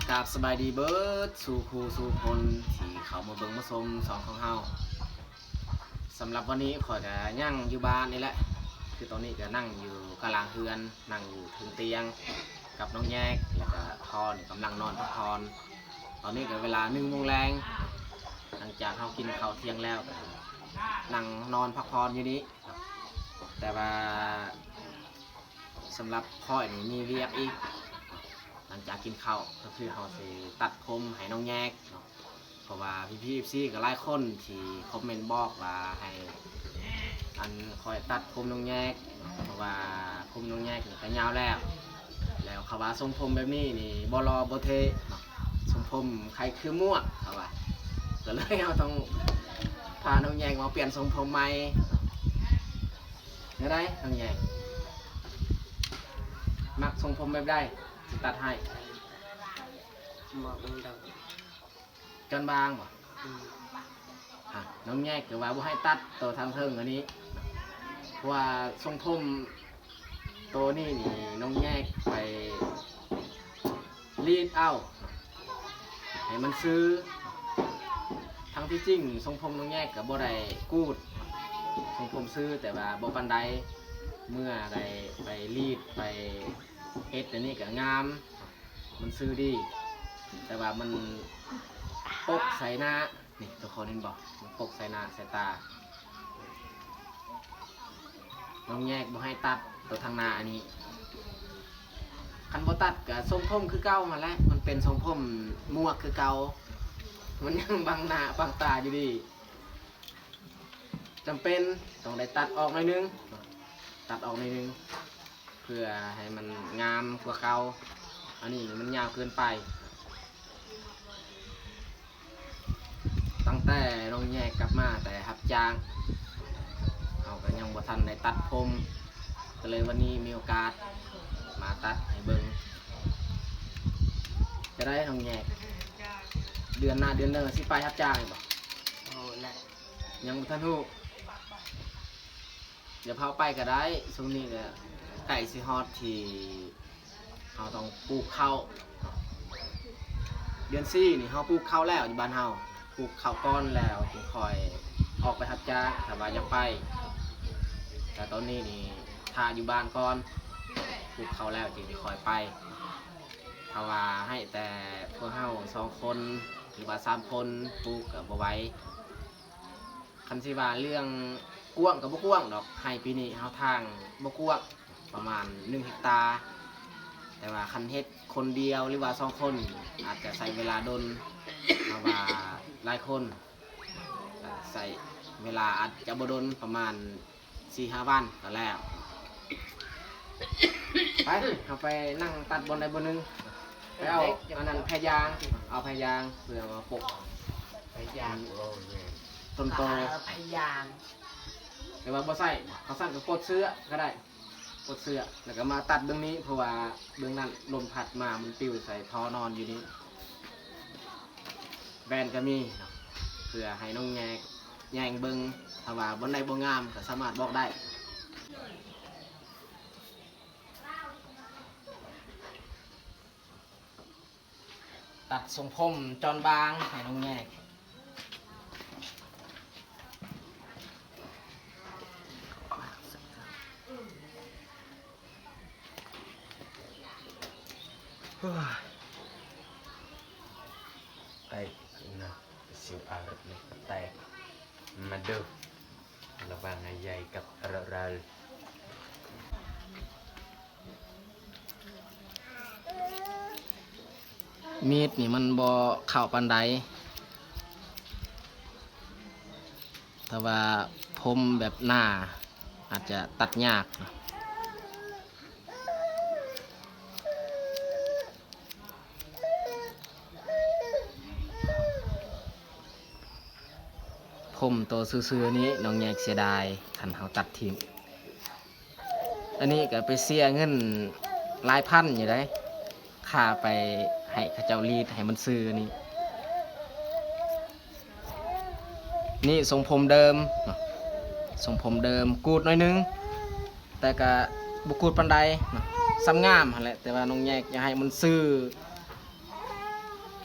ກາບສະບາຍດີເບິດສູ່ຄູ່ສູ່ຄົນທີ່ເຂົ້າມາເບິ່ງມາຊົມຊ່ອງຂອງເຮົາ. ສຳລັບວັນນີ້ຂ້ອຍກະຍັງຢູ່ບ້ານນີ້ແຫຼະ, ຄືຕອນນີ້ກະນັ່ງຢູ່ກາງຫຼັງເຮືອນ, ນັ່ງຢູ່ເທິງຕຽງກັບນ້ອງແຍກ ແລ້ວກະພໍ່ນີ້ກຳລັງນອນພັກຜ່ອນ. ຕອນນີ້ກະເວລາໜຶ່ງໂມງແລງ, ຫຼັງຈາກເຮົາກິນເຂົ້າທ່ຽງແລ້ວກະນັ່ງນອນພັກຜ່ອນຢູ່ນີ້. ແຕ່ວ່າສຳລັບຂ້ອຍນີ້ມີວຽກອີກ, ຫຼັງຈາກກິນເຂົ້າກະຄືເຮົາຊິຕັດຜົມໃຫ້ນ້ອງແຍກເນາະ, ເພາະວ່າພີ່ໆ ເອັຟຊີ ກະຫຼາຍຄົນທີ່ຄອມເມັນບອກວ່າໃຫ້ອັນຂ້ອຍຕັດຜົມນ້ອງແຍກເນາະ, ເພາະວ່າຜົມນ້ອງແຍກນີ້ກະຍາວແລ້ວ, ແລ້ວເຂົາວ່າຊົງຜົມແບບນີ້ນີ້ບໍ່ຫຼໍ່ບໍ່ເທ່ເນາະ, ຊົງຜົມຄ້າຍຄືໝວກເຂົາວ່າ, ກະເລີຍເຮົາຕ້ອງພານ້ອງແຍກມາປ່ຽນຊົງຜົມໃໝ່. ແນວໃດນ້ອງແຍກ ມັກຊົງຜົມແບບໃດ ຊິຕັດໃຫ້? ໝວກດຳໆ ຈອນບາງບໍ? ອືມ ຮະ ນ້ອງແຍກກະວ່າບໍ່ໃຫ້ຕັດໂຕທາງເທິງອັນນີ້, ເພາະວ່າຊົງຜົມໂຕນີ້ນີ້ນ້ອງແຍກໄປ ລີດເອົາໃຫ້ມັນຊື່. ທັງທີ່ຈິງຊົງຜົມນ້ອງແຍກກະບໍ່ໄດ້ກູດ, ຊົງຜົມຊື່ແຕ່ວ່າບໍ່ປານໃດ, ເມື່ອໄດ້ໄປລີດໄປເຮັດແນວນີ້ກະງາມ, ມັນຊື່ດີ, ແຕ່ວ່າມັນປົກໃສ່ໜ້າ. ນີ້ທຸກຄົນເຫັນບໍ່? ມັນປົກໃສ່ໜ້າໃສ່ຕາ. ນ້ອງແຍກບໍ່ໃຫ້ຕັດໂຕທາງໜ້າອັນນີ້, ຄັນບໍ່ຕັດກະຊົງຜົມຄືເກົ່າຫັ້ນແຫຼະ, ມັນເປັນຊົງຜົມໝວກຄືເກົ່າ, ມັນຍັງບັງໜ້າບັງຕາຢູ່ດີ. ຈຳເປັນຕ້ອງໄດ້ຕັດອອກໜ້ອຍໜຶ່ງ, ຕັດອອກໜ້ອຍໜຶ່ງ ເພື່ອໃຫ້ມັນງາມກວ່າເກົ່າ, ອັນນີ້ມັນຍາວເກີນໄປ. ຕັ້ງແຕ່ນ້ອງແຍກກັບມາແຕ່ຮັບຈ້າງ, ເຮົາກະຍັງບໍ່ທັນໄດ້ຕັດຜົມ, ກະເລີຍວັນນີ້ມີໂອກາດມາຕັດໃຫ້ເບິ່ງ. ຈະໄດ້ນ້ອງແຍກ ເດືອນໜ້າເດືອນເນີຊິໄປຮັບຈ້າງອີກບໍ່? ໂອ້ ແຫຼະ ຍັງບໍ່ທັນຮູ້. ດຽວພາໄປກະໄດ້, ຊ່ວງນີ້ກະໃກ້ຊິຮອດທີ່ເຮົາຕ້ອງປູກເຂົ້າ. ເດືອນສີ່ນີ້ເຮົາປູກເຂົ້າແລ້ວ, ຢູ່ບ້ານເຮົາປູກເຂົ້າກ່ອນແລ້ວຈຶ່ງຄ່ອຍອອກໄປຮັບຈ້າງ ຖ້າວ່າຢາກໄປ. ແຕ່ຕອນນີ້ນີ້ຖ້າຢູ່ບ້ານກ່ອນ, ປູກເຂົ້າແລ້ວຈຶ່ງຄ່ອຍໄປ. ຖ້າວ່າໃຫ້ແຕ່ພວກເຮົາສອງຄົນ ຫຼືວ່າສາມຄົນປູກກະບໍ່ໄຫວ. ຄັນຊິວ່າເລື່ອງກວ້າງກະບໍ່ກວ້າງດອກ, ໄຮ່ປີນີ້ເຮົາຖາງບໍ່ກວ້າງ, ປະມານໜຶ່ງເຮັກຕາ, ແຕ່ວ່າຄັນເຮັດຄົນດຽວ ຫຼືວ່າສອງຄົນ ອາດຈະໃຊ້ເວລາດົນ, ເພາະວ່າຫຼາຍຄົນ ກະໃຊ້ເວລາອາດຈະບໍ່ດົນ, ປະມານສີ່ຫ້າວັນກະແລ້ວ. ໄປ ເຮົາໄປນັ່ງຕັດບ່ອນໃດບ່ອນໜຶ່ງ, ໄປເອົາອັນນັ້ນ ແຜ່ຢາງ, ເອົາແຜ່ຢາງເພື່ອມາປົກ ໄປຢາງ ຕົ້ນຕໍ ໄປຢາງ ຫຼືວ່າບໍ່ໃຊ້ ເຮົາຊັ້ນກະປົດເສື້ອກະໄດ້, ປົດເສື້ອ ແລ້ວກະມາຕັດເບື້ອງນີ້ ເພາະວ່າເບື້ອງນັ້ນລົມພັດມາ ມັນປິວໃສ່ທໍ່ນອນຢູ່ນີ້. ແວ່ນກະມີເນາະ ເພື່ອໃຫ້ນ້ອງແຍກ ແຍງເບິ່ງ, ຖ້າວ່າບ່ອນໃດບໍ່ງາມກະສາມາດບອກໄດ້. ຕັດຊົງຜົມຈອນບາງໃຫ້ນ້ອງແຍກ. ໄອ້ນະ ຊິວອາເລັກແຕກ ມາເດີ ລະວັງໃຫ້ໃຫຍ່ກັບເຣາເຣາ. ມີດນີ້ມັນບໍ່ເຂົ້າປານໃດ, ແຕ່ວ່າຜົມແບບໜາ ອາດຈະຕັດຍາກ. ຜົມໂຕຊື່ໆນີ້ ນ້ອງແຍກເສຍດາຍ ຄັນເຮົາຕັດຖິ້ມ. ອັນນີ້ກະໄປເສຍເງິນຫຼາຍພັນຢູ່ໃດ໋ ຄ່າໄປໃຫ້ເຂົາເຈົ້າລີດໃຫ້ມັນຊື່ນີ້. ນີ້ຊົງຜົມເດີມເນາະ, ຊົງຜົມເດີມ ກູດໜ້ອຍໜຶ່ງ ແຕ່ກະບໍ່ກູດປານໃດເນາະ, ສ່ຳງາມຫັ້ນແຫຼະ ແຕ່ວ່ານ້ອງແຍກຢາກໃຫ້ມັນຊື່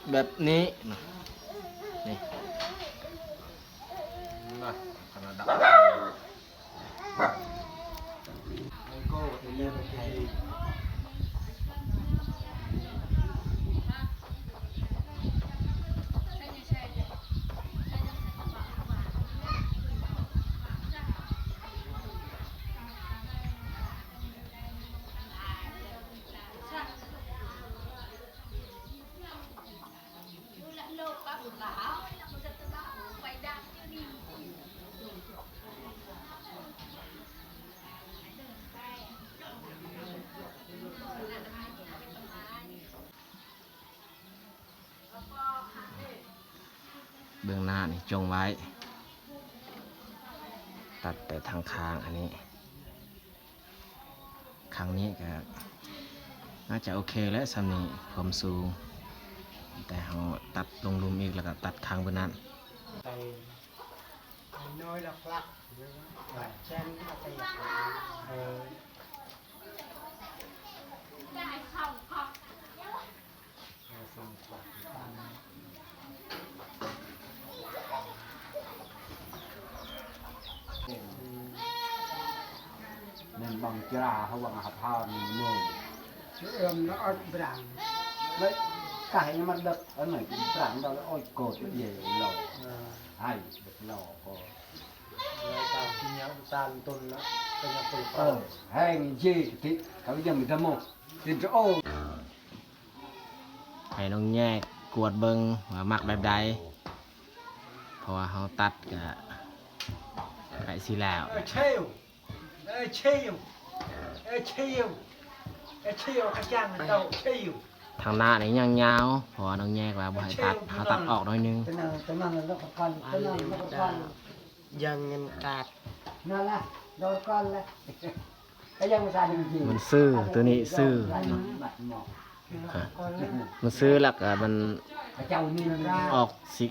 ແບບນີ້ນະ ນີ້ ນະ ຂະໜາດດຳ. ເບື້ອງໜ້ານີ້ຈົ່ງໄວ້ ຕັດແຕ່ທາງຂ້າງອັນນີ້. ຄັ້ງນີ້ກໍໜ້າຈະໂອເຄແຫຼະ ສ່ຳນີ້ຄວາມສູງ ແຕ່ເຮົາຕັດລົງລຸ່ມອີກ ແລ້ວກໍຕັດຂ້າງບນນັ້ນ. ໄປນ້ອຍຫຼັກໆ ແຊນ ເອີ ແມ່ນບັງຈະລາເຮົາວ່າຫາພານໂນ ເອື້ອມນະອອດບຣາງ ເລີຍກາຍມັນເດິກອັນນັ້ນບຣາງດອກອອດໂກດເຢໂລ ໃຫ້ເດັກລໍກໍ ແລ້ວຕາມທີ່ຍາວຕາມຕົ້ນນະ ກໍຍັງເປີດ ເອີ ແຮງເຈຕິ ເຂົາຍັງມີທະໂມ ຕິນໂອ. ໃຫ້ນ້ອງແຍກກວດເບິ່ງວ່າມັກແບບໃດ ເພາະວ່າເຮົາຕັດກະໃກ້ຊິແລ້ວ. ທາງໜ້ານີ້ຍັງຍາວ ເພາະວ່ານ້ອງແຍກວ່າບໍ່ໃຫ້ຕັດ ເຮົາຕັດອອກໜ້ອຍໜຶ່ງ. ຍັງເງິນກາດ ນັ້ນລະ ໂດນກ່ອນລະ ມັນຊື່ ໂຕນີ້ຊື່ ມັນຊື່ ແລ້ວກໍມັນອອກຊິ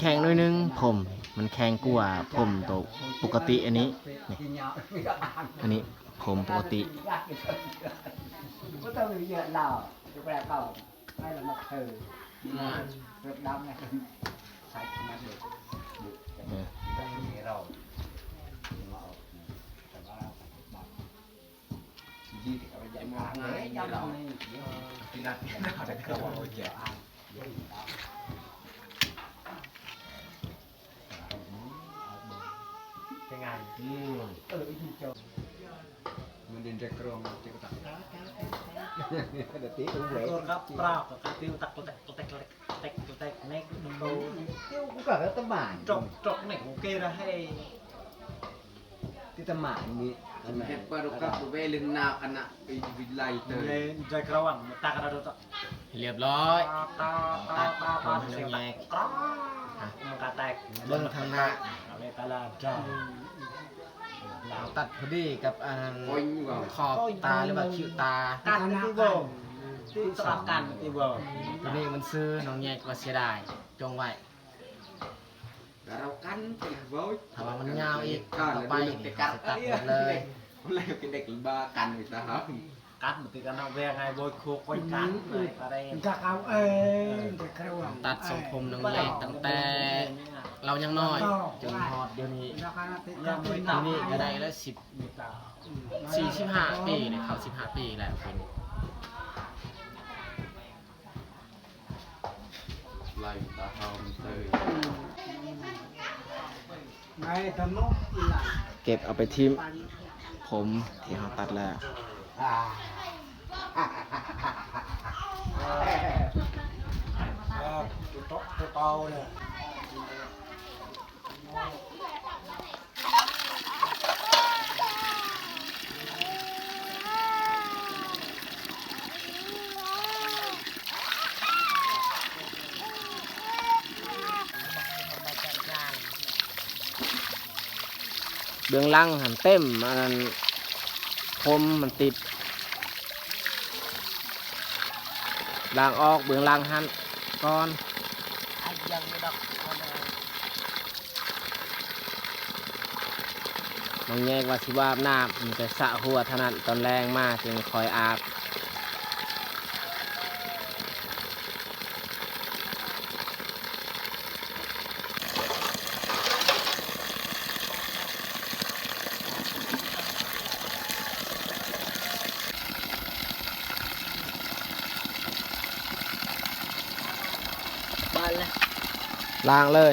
ແຂງໆໜ້ອຍໜຶ່ງ ຜົມມັນແຂງກວ່າຜົມໂຕປົກກະຕິອັນນີ້ ນີ້ ອັນນີ້ຜົມປົກກະຕິ. ຮຽບຮ້ອຍ ຕັດ ເບິ່ງທາງໜ້າ ຕັດພໍດີກັບອັນນັ້ນ ຂອບຕາ ຫຼືວ່າຄິ້ວຕາ ກັນຕິເວີ ຕິຕະກັນຕິເວີ. ໂຕນີ້ມັນຊື່ ນ້ອງແຍກວ່າເສຍດາຍ ຈົ່ງໄວ້ ຖ້າວ່າມັນຍາວອີກ ຕໍ່ໄປນີ້ເຮົາຊິຕັດໝົດເລີຍ. ຕັດຊົງຜົມນ້ອງແຍກຕັ້ງແຕ່ລາວຍັງນ້ອຍ ຈົນຮອດດຽວນີ້ ປີນີ້ກໍໄດ້ແລ້ວ ສິບ ສີ່ສິບຫ້າປີ ໄດ້ເຂົ້າສິບຫ້າປີແລ້ວປີນີ້. ເກັບເອົາໄປຖິ້ມ ຜົມທີ່ເຮົາຕັດແລ້ວ. ເບື້ອງຫຼັງຫັ້ນເຕັມ ອັນນັ້ນ ຜົມມັນຕິດ. ລ້າງອອກເບື້ອງຫຼັງຫັ້ນກ່ອນ. ນ້ອງແຍກວ່າຊິບໍ່ອາບນ້ຳ ມີແຕ່ສະຫົວເທົ່ານັ້ນ ຕອນແລງມາຈຶ່ງຄ່ອຍອາບ. ລ້າງເລີຍ.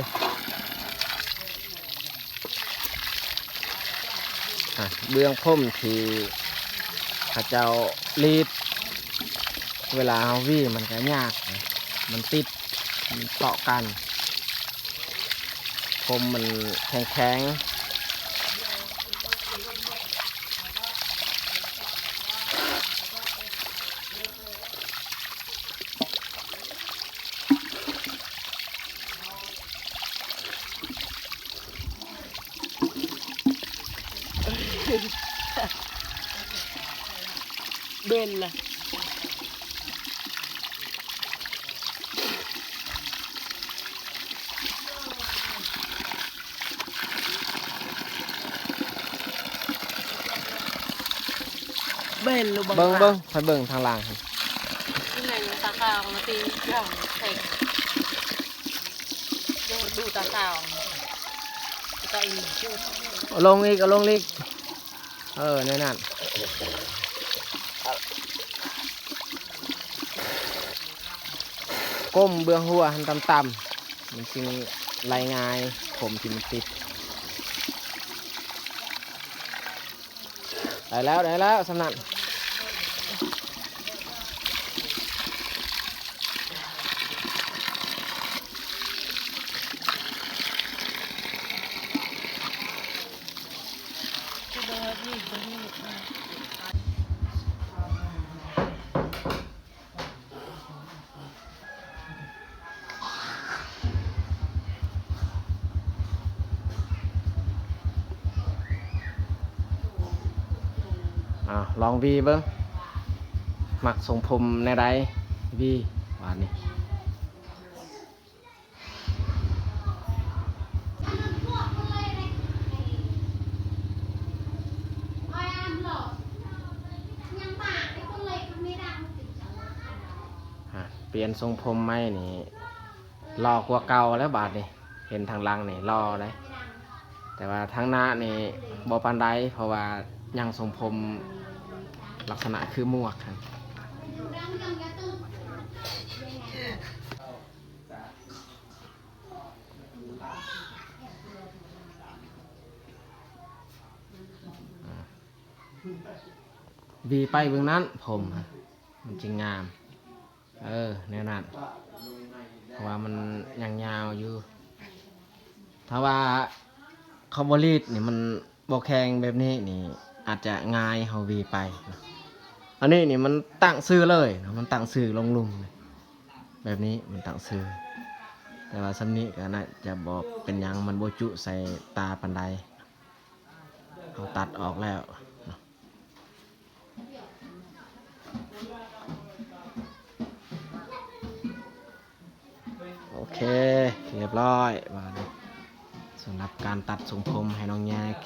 ອາ ເບື້ອງຜົມທີ່ເຂົາເຈົ້າລີດ ເວລາເຮົາຫວີມັນກະຍາກ ມັນຕິດ ມັນເກາະກັນ ຜົມມັນແຂງໆ. ເບັນລະ ເບິ່ງ ເບິ່ງ ຂ້ອຍເບິ່ງທາງຫຼັງຫັ້ນ ເອົາລົງອີກ ເອົາລົງອີກ ເອີ ແນວນັ້ນ. ກົ້ມເບື້ອງຫົວຫັ້ນຕ່ຳໆ ມັນຈຶ່ງໄຫຼງ່າຍ ຜົມທີ່ມັນຕິດ. ໄດ້ແລ້ວ ໄດ້ແລ້ວ ສ່ຳນັ້ນ. ອາ ລອງຫວີເບິ່ງ ມັກຊົງຜົມແນວໃດ ຫວີບາດນີ້. ອາ ປ່ຽນຊົງຜົມໃໝ່ນີ້ ຫຼໍ່ກວ່າເກົ່າແລ້ວບາດນີ້ ເຫັນທາງຫຼັງນີ້ຫຼໍ່ເດ້ ແຕ່ວ່າທາງໜ້ານີ້ບໍ່ປານໃດ ເພາະວ່າຍັງຊົງຜົມລັກສະນະຄືໝວກຫັ້ນ. ຫວີໄປເບິ່ງນັ້ນ ຜົມຫັ້ນ ມັນຈຶ່ງງາມ. ເອີ ແນວນັ້ນ ເພາະວ່າມັນຍັງຍາວຢູ່ ຖ້າວ່າເຂົາບໍ່ລີດນີ້ ມັນບໍ່ແຂງແບບນີ້ນີ້ ອາດຈະງ່າຍເຮົາຫວີໄປ. ອັນນີ້ນີ້ມັນຕັ້ງຊື່ເລີຍເນາະ ມັນຕັ້ງຊື່ລົງລຸ່ມ ແບບນີ້ມັນຕັ້ງຊື່ ແຕ່ວ່າສ່ຳນີ້ກໍໜ້າຈະບໍ່ເປັນຫຍັງ ມັນບໍ່ຈຸໃສ່ຕາປານໃດ ເຮົາຕັດອອກແລ້ວເນາະ. ໂອເຄ ຮຽບຮ້ອຍ ບາດນີ້ ສຳລັບການຕັດຊົງຜົມໃຫ້ນ້ອງແຍກ.